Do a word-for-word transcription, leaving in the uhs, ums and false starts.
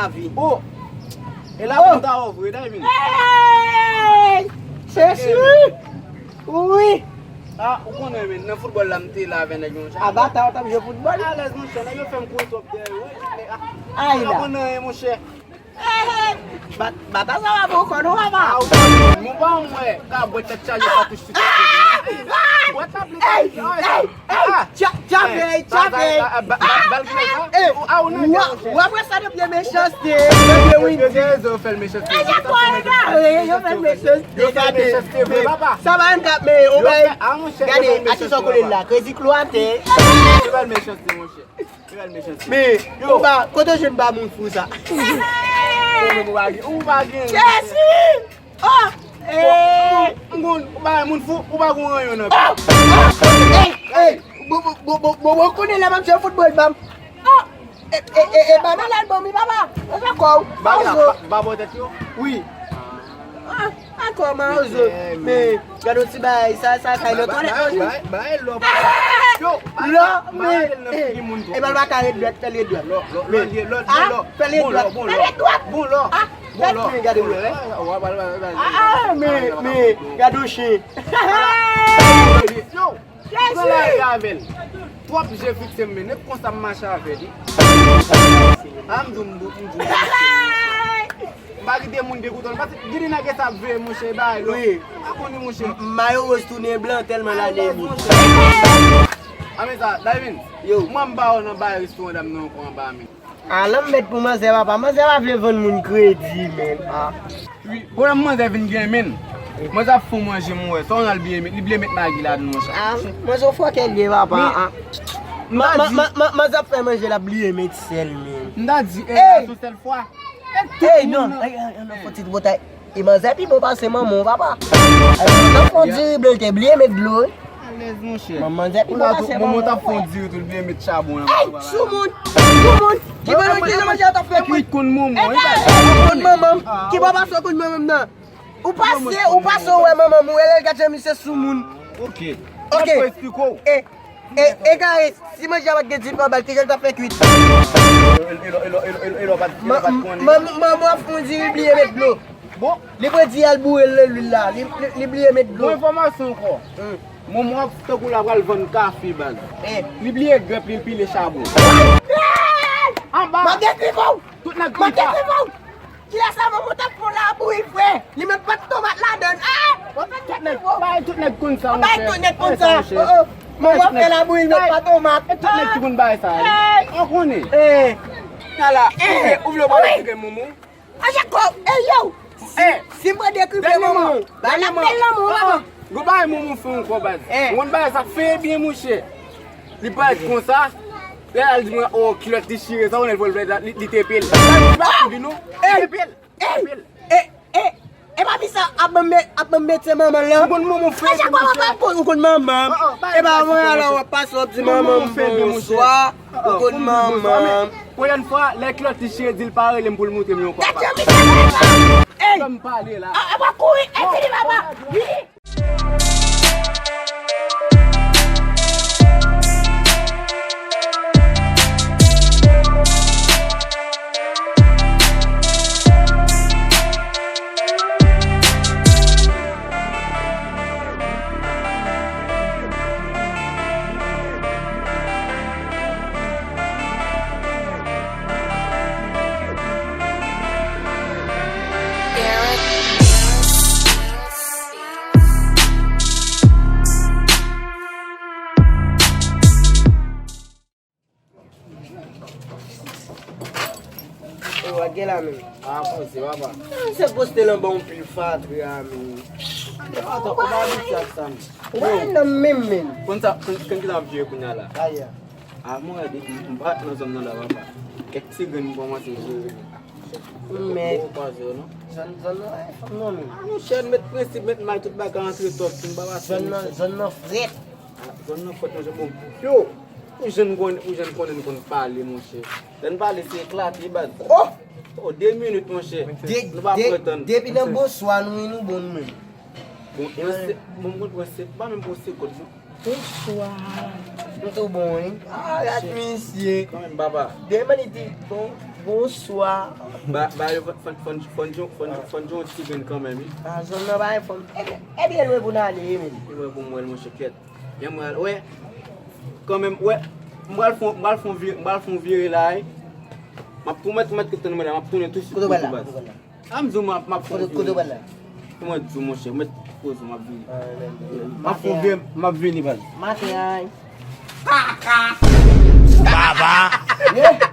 lavi. Oh! E la pou ta wè vre, Divine. Hey! Chèchi! Wi! Ah, ou konnen, men, nan foutbòl la, m te la avè nèg yo, monchè. A, Bata, w t ap jwe foutbòl? Alèz, monchè, nèg yo fè m kouri twòp dèyè yo, wi. Ay la. Ou pa konn anyen, monchè. Bat-, Bata sa va bon kò nou, papa. Ah, ou pa konn, ou pa wè, ka bwè tèt chaje, katouch sou tèt. Bwè tap li. Ey, ey, ey, tchapey, tchapey. Bal ki nan sa? Ou, ah, ou nan djòl, monchè. W ap wè sa depi e mechanste, depi e Windy. Yo fè l mechanste. Yo fè l mechanste. Yo fè l mechanste vre, papa. Sa va n kap, men, on bay. Gade, a ki sa w kole la? Kredi klo atè. Yo fè l mechanste, monchè. Men, ou pa, kote w jwenn ba moun fou sa? Ou menm ou pa gen, ou pa gen. Jezi! Oh! Eh! M konn, ou pa gen moun fou, ou pa gen ranyon nan. Oh! Oh! Ey! Ey! Bon, bon, bon, bon, bon, bon, konnen lè m ap jwe foutbòl, ban m. Oh! E, e, e, e, ban m lal ban m, wi, papa. Ou fè kò w. Ba, ba, ba, ba, ba, tèt yo. Wi. Ah, dakò, Mawozo. Men, gade yon ti bagay, sa, sa kay nan twalèt, non? Bay, bay, bay, lò, papa. Yo, lò, men, e, e, e, ba l pa ka ret dwat, fè l ret dwat. Lò, lò, lò, lò, lò. Fè l ret dwat. Bon, lò, bon, lò. Fè l ret dwat. Bon, lò. Ah, bon, lò, gade, bon, lò. Ah, ah, men, men, gade yon chen. Yo, pran lari avè l. Twòp je fikse m, men, e konsa m mache avè li. Ah, m di w, m di w, m di w. M pa kite moun degoute w, paske gen de nèg sa ap veye, monchè, bay lò. Wi. Pa konn, monchè. M-, mayo woz tounen blan tèlman l ale vit. A men sa, Divine. Yo. Mwen m pa wè w nan bay restoran dam nan ankò anba, men. A, lanmèd pou manzè, papa. Manzè pa vle vann moun kredi, men. A. Wi, pwoblèm manzè vin gen, men. Manzè ap fè w manje, mwen wè. Sa w nan l bliye met, li bliye met magi ladan, monchè. A, manzè w fòkè l ye, papa. A. Ma-, ma-, ma-, ma-, manzè ap fè manje, l ap bliye met sèl, men. M ta di, e, sou sèl fwa. Ey, non. Ey, ey, ey, non, fò ti botay. E manzè pi bon pase manman w, papa. Ey, nan fon diri blan, te bliye met dlo, wi. Alèz, monchè. Manman, manzè pi bon pase manman w. Manman w t ap fon diri tou, l bliye met chabon nan. Ey, soumoun, soumoun. Ki bon, ki jan manzè t ap fè kwit? Konn manman w, wi, papa. Konn manman m. Ki bon pase w konn manman m nan? Ou pase, ou pase, ou wè manman m, ou wè lè l gade jan misye soumoun. Ok. Ok. Mwen pou eksplike w. E, E, egare, si manje a pa t gen dife anba l, kijan l t ap fè kwit? Manman w ap fon diri, li bliye met dlo. Bon. Li pran diri a, l boure l nan lwil la. Li, li, li bliye met dlo. Bon enfòmasyon ankò. Hmm. Manman w ap tankou l pral vann kafe, baz. Eh. Li bliye grèp li, l pile chabon. Anba. M ap dekrive w. Tout nèg konn sa. M ap dekrive w. Kilè sa manman w t ap fè w labouyi, frè? Li met pat tomat ladan l. Ah! Tout nèg, bay tout nèg konn sa, monchè. Bay tout nèg konn sa. Oh, oh. Manman w fè labouyi, li met pat tomat. E tout nèg ki konn bagay sa, wi. Ou konnen. Eh. Tala. Eh, ou vle w pa dekrive manman w? A Jakòb, eh, yo. Si, si m pran dekrive manman w, ba n ap bèl lanmou, papa. Gwo bagay manman w fè ankò, baz. Ou konn bagay sa fè byen, monchè. Li parèt konsa. Lè al di mwen, oh, kilòt li chire, sa konnen l vòl vle li, li tepe l. Li pa kouri non. Li tepe l. Li tepe l. E, e, e pa fi sa ap ban m, ap ban m mete manman l lan. Ou konn manman w fè byen, monchè. Ou konn manman m. E pa mwen alò w ap pase w ap di manman m bonswa. Ou konn manman m. Pwochèn fwa, lè kilòt li chire, di l pa rele m pou l montre m yon kòb. Gade jan misye pale la. Ey! Fè m pale la. A, a pa kouri, e fini papa. Vini. Yo, w a gen la menm. A, poze, papa. A, se poste l anba yon pil fatra, men. Ata, ou pa abitye ak sa, men. Ou pa nan menm, men. Konn sa, konn, konn ki sa m ap jere kounye a la? Aya. A, mwen gade, m pa nan zòn nan la, papa. Kèk ti grenn m kòmanse jere. Men. Ou pa zòn, non? Zòn, zòn nan, e, fanm nan, men. A, monchè, met prensip, met may, tout bagay ka antre twòp, m pa pase, monchè. Zòn nan, zòn nan frèt. A, zòn nan frèt, monchè, bon. Yo! Ou jwenn konnen, ou jwenn konnen n konn pale, monchè. Lè n pale, se eklate, baz. Oh! Oh, de minit, monchè. Nou pa pran tan. Depi nan bonswa, nou, nou bon, nou menm. Bon, mwen se, bon, mwen pran se, pa menm pran se kòd, non. Bonswa. M tou bon, wi. Ah, gad misye. Kanmenm, papa. Demen li di, bon. Bonswa. Ba, ba, yo, fòn, fòn, fòn, fòn, fòn, fòn, fòn, yon ti grenn kanmenm, wi. Ah, zòn nan pa anfòm. Ebyen, ebyen, lwen pou n ale, wi, men. E mwen pou mwen, monchè, kèt. Yon mwen, wè. Kanmenm, wè. M pral fon, m pral fon vire, m pral fon vire la, wi. M ap pwomèt, pwomèt ke tann mwen la, m ap tounen tou swit. Kote w pral la? Baz. Kote w pral la? A m di w, m ap, m ap fon Kote, kote w pral la? Kòman di w, monchè, mèt poze, m ap vini. Ah, M ap fon vire, m ap vini, baz. Maten, ay. Baba. Yeah.